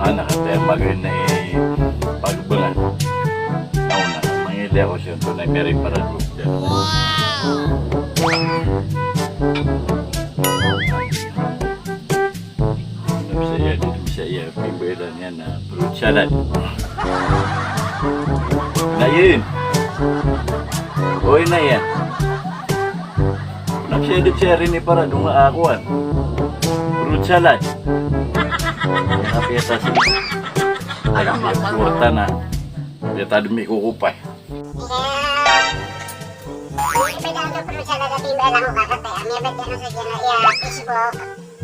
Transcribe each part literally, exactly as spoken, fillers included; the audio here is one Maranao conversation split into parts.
Anak a taya magana i pagbangan. Naona, mangilay ako sii antonaa i miyariparad ko. Wow! Bisa iya, bisa iya, pimbayaran iyan na fruit salad. Na iyan. Oy, na iyan. Na siya di siya riniparad o nga akuan. Fruit salad. Na piyata si. Ala, maparutan na. Piyata demi ko kupay. Iya. Ini beda untuk fruit salad, tapi beda ko kakatay. Ami beda ko sa kina iya Facebook.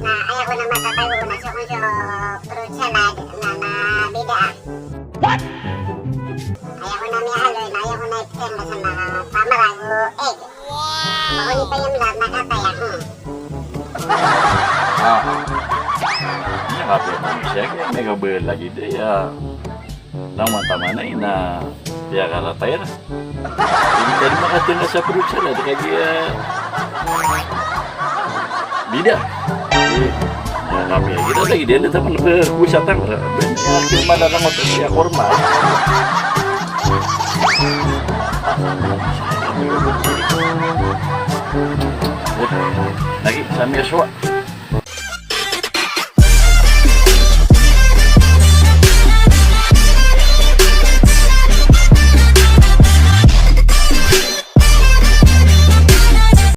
Na aya ko na matatago na so kon so fruit salad na mabida. What? Aya ko na miyahaloy na aya ko na ipiteng na sa mga pamarago egg. Wow! Makoni pa yung lahat na kataya, hmm. Ah. Ini kape na siya, kaya may kabel lagi di, ya. Taman-taman na ina, ya, kalatay na. Hindi tayo makatengah sa fruit salad, kaya, bida. Eh, ya, kami, kita lagi, di na taman, eh, kusatang, eh, ben, ya, cuma na lang ako, ya, korma. Lagi, sa miya suwa.